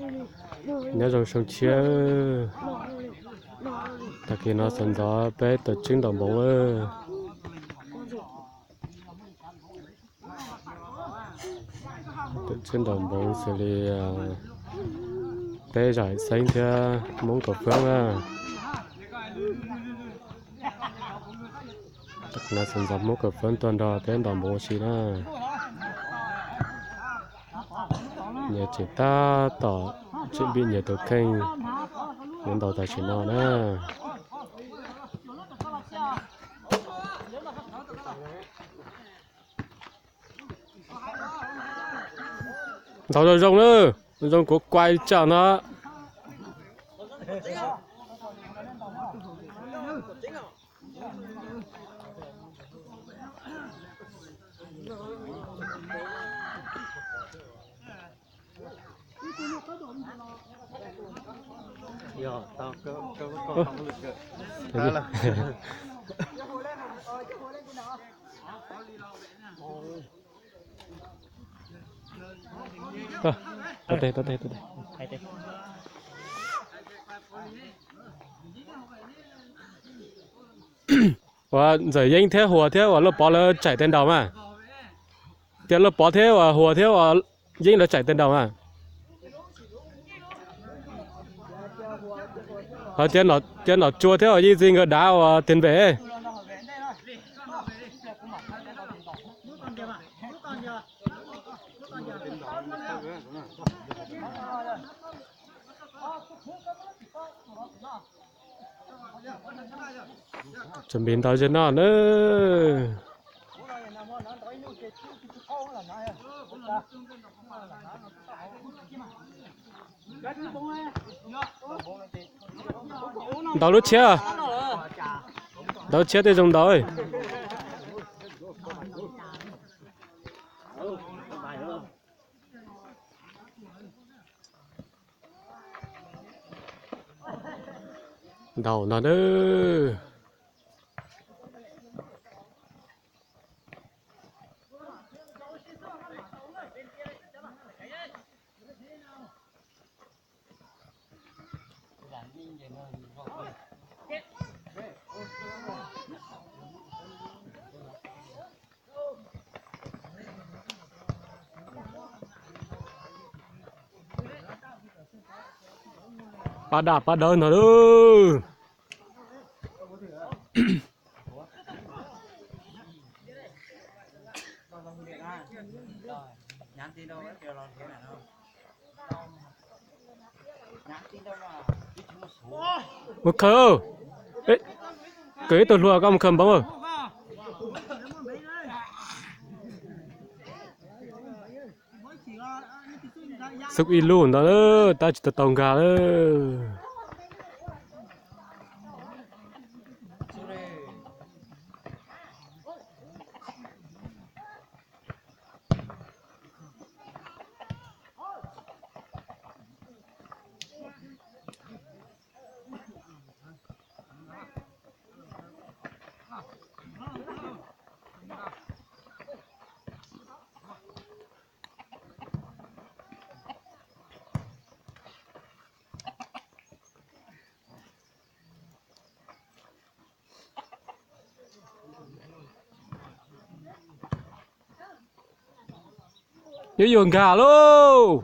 Nyob zoo xyoo tshiab, tag kis no sawv ntxov peb tuaj tshwb ntaus npoov. Tuaj tshwb ntaus npoov xws li peb zam xeeb thiab Hmoob Kaus Fab na. Tag kis no sawv ntxov Hmoob Kaus Fab tuaj nrog peb ntaus npoov ua si na. Nyias tseem tab tom tseem npij nyias tus kheej yuav ntaus tam sim no na. Ntaus zoo zoo na, zoo kuv kuaj tsam no. Uas Ntxawm Yeeb thiab Huas thiab uas Lauj Pov lawv tsaim tes ntaus mas. Tias Lauj Pov thiab uas Huas thiab uas Yeeb lawv tsaim tes ntaus mas. Hos tias Nom Tsua thiab uas Yeej Txi nkawd dav uas tes npem. Tsuas npis ntaus zog no na. Ntaus lub tshiab, ntaus lub tshiab tej zoo ntaus. Ntaus no na. Pab daj pab dawb no lauj. Mus khaws, khaws ib tug hlua koj mus khaws npoo. Xub ib lub ntawd tab tsis tau tau nkag lawm. Yuav yuav nkag lauj.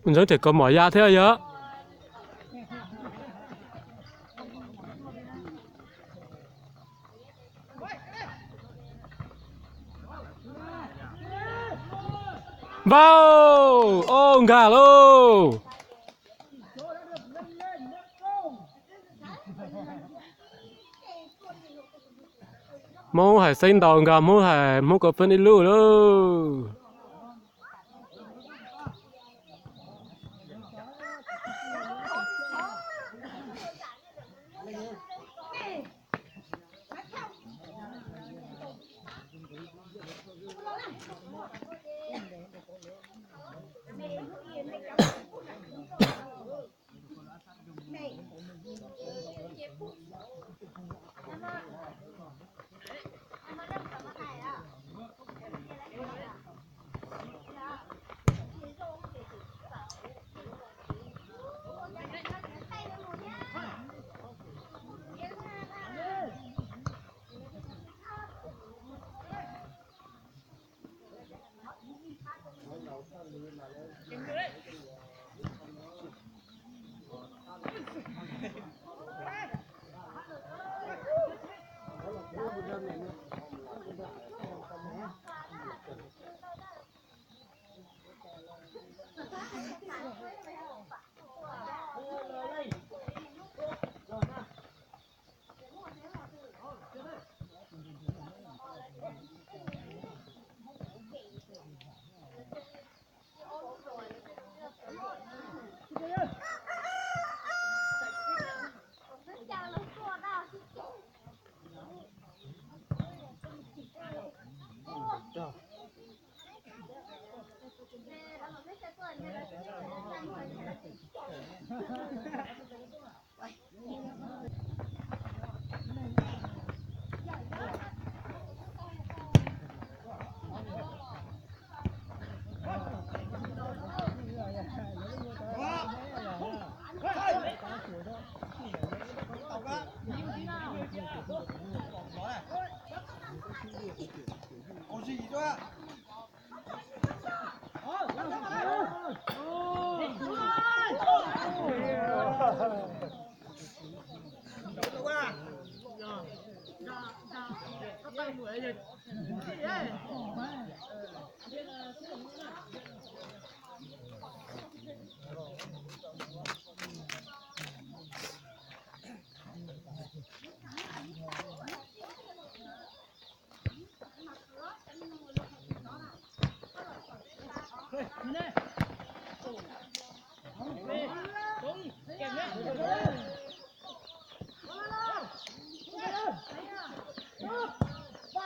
Ntseeb tseem kaus mom ya thiab yog. Vau, o, nkag lauj. Hmoob Hais Xeeb ntaus nkag Hmoob Hais, Hmoob Kaus Feeb ib lub lauj.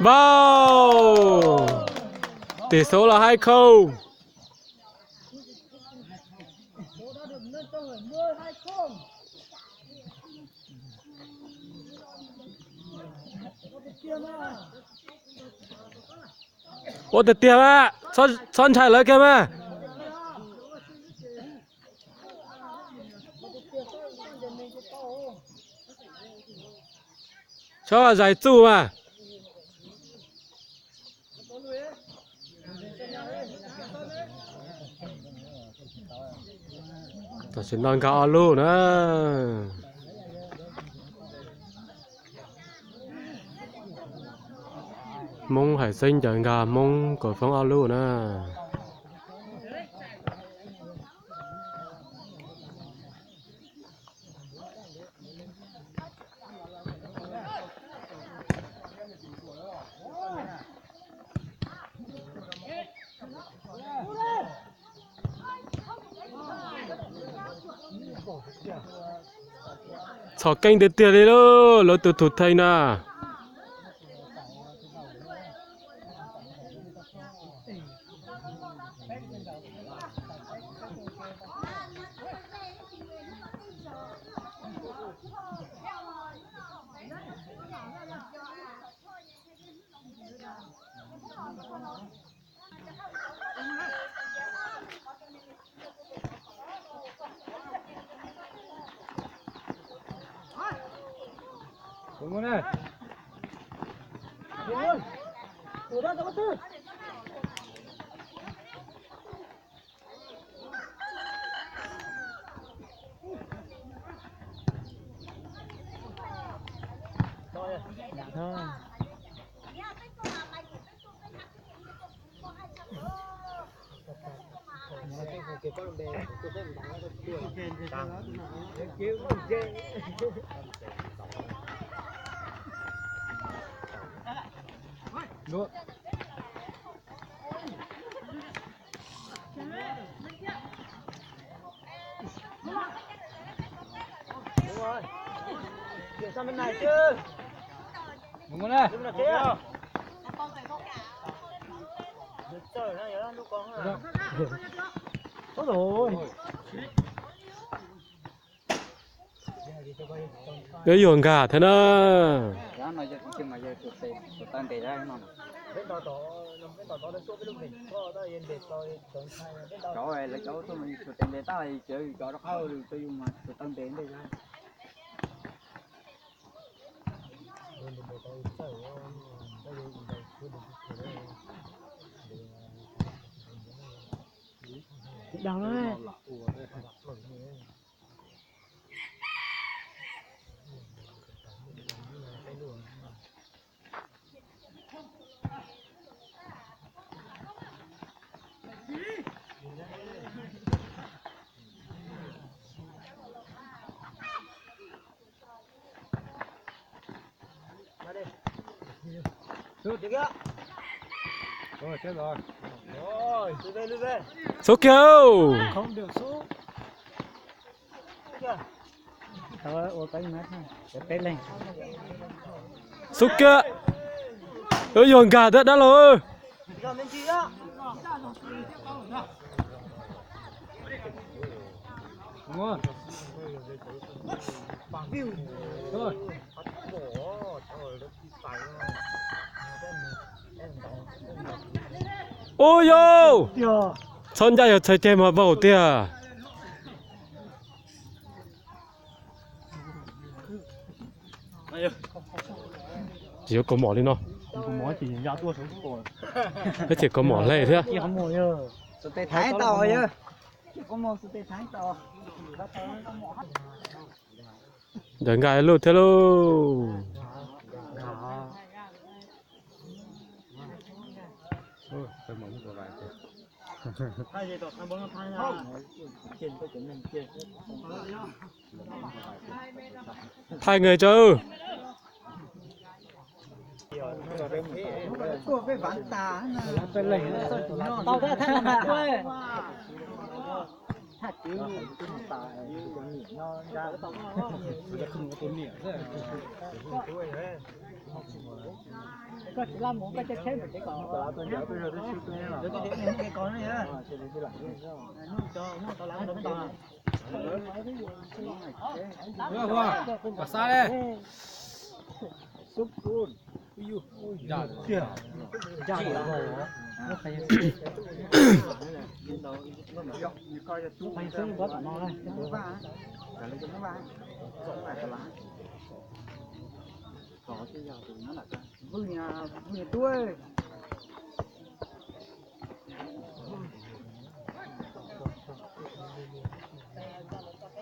Vau, tỷ số là hai không. Ua tiag tiag mas, txhob ntshai lawv kiag mas. Txhob zais txuj mas. Tam sim no nkag ob lub na. Hmoob Hais Xeeb ncaws nkag Hmoob Kaus Feeb ob lub na. Txhom keej tiag tiag li lauj, lawv tus thum thej na. Yuav yuag nkag thiab na. Dog na. Xub kiag. Xub kiag. Yuav yuag nkag thiab dab laug. Ua yau, txhob ncaj yog txhais ceg mas vau tiag. Tsis yuav kaus mom li no. Peb ces kaus mom hle thiab. Ntawd nkag luj thiab lauj. Thaij nqe tso. Pom xab li. Ntog zij os, ntog zij.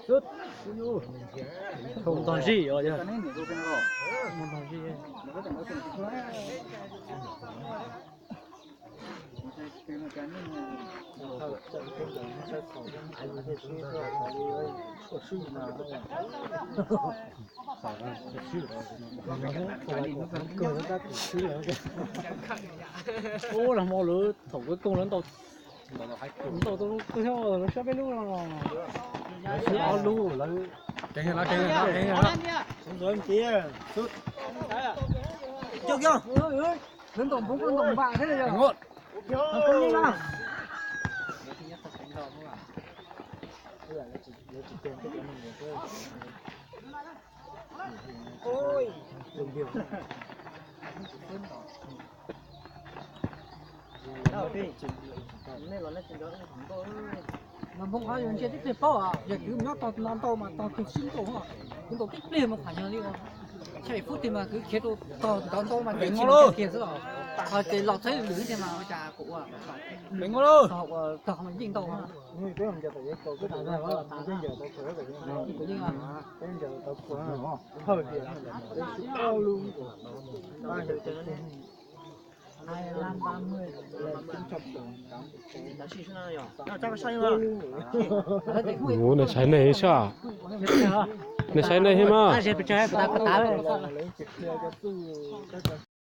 Ub, los hmo lawv thaum kwv koog lawv ntaus, ntaus tau lub kawg thiab, lawv saib peb lub no. Lawv siv ob lub lawv. Lawv ntaus npoo koj ntaus npam thiab. Mas npoo qhov yus ntsia tib pliag paub, yog twb nyob tog no ntau mas tog tug sib ntaus, kuv ntaus tib pliag mas qhov nyuag li, tshaib fub tiag mas kwv khiav rau tog ntawd ntau mas tib pliag xwb os. Ces los txhawb lwm thiab mas ua cas kuv ua, kuv ua tog yeej ntau. Ua, nws saib nej sab, nws saib nej thiab mas.